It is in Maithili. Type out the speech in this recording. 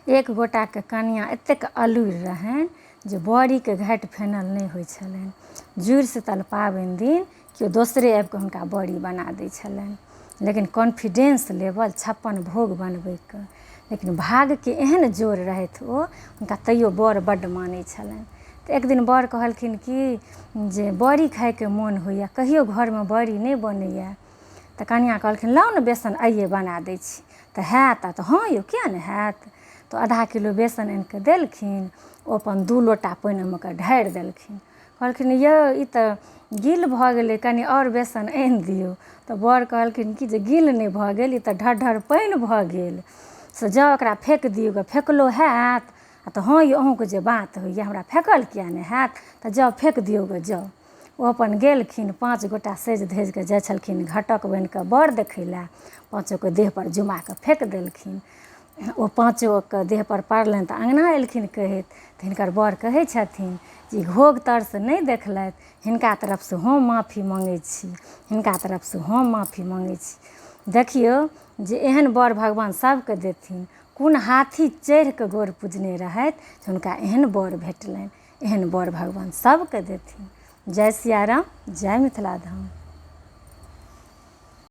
एक गोटाके कनिआँ एतेक अलुरि रहनि जे बड़ीके घाटि फेनल नहि होइ छलनि। जुड़ि शीतल पाबनि दिन केओ दोसरे आबिकऽ हुनका बड़ी बना दै छलनि। लेकिन कॉन्फिडेन्स लेवल 56 भोग बनबैके, लेकिन भागके एहन जोर रहथि ओ, हुनका तैयो बर बड्ड मानै छलनि। तऽ एक दिन बर कहलखिन कि जे बड़ी खाइके मोन होइए, कहियो घरमे बड़ी नहि बनैए। तऽ कनिआँ कहलखिन लाउ ने बेसन आइए बना दै छी, तऽ हैत? तऽ हँ यौ, किएक नहि हैत। तऽ आधा किलो बेसन आनिकऽ देलखिन, ओ अपन 2 लोटा पानि ओहिमे कऽ ढारि देलखिन। कहलखिन यौ, ई तऽ गील भऽ गेलै, कनि आओर बेसन आनि दियौ। तऽ बर कहलखिन कि जे गील नहि भऽ गेल, ई तऽ ढर ढर पानि भऽ गेल, से जाउ एकरा फेक दियौ गऽ। फेकलो हैत? तऽ हँ यौ, अहूँके जे बात होइए, हमरा फेकल किएक नहि हैत? तऽ जाउ फेक दियौ गऽ, जाउ। ओ अपन गेलखिन, 5 गोटा सजि धजि कऽ जाइ छलखिन घटक बनि कऽ बर देखै लए, पाँचोके देहपर जुमा कऽ फेक देलखिन। ओ पाँचोके देहपर पड़लनि तऽ अङ्गना एलखिन कहैत। तऽ हिनकर बर कहै छथिन जे ई घोघ तरसँ नहि देखलथि, हिनका तरफसँ हम माफी मङ्गै छी, हिनका तरफसँ हम माफी मङ्गै छी। देखियौ जे एहन बर भगवान सभके देथिन। कोन हाथी चढ़िकऽ गोर पूजने रहथि जे हुनका एहन बर भेटलनि? एहन बर भगवान सभके देथिन। जय सियाराम, जय मिथिला धाम।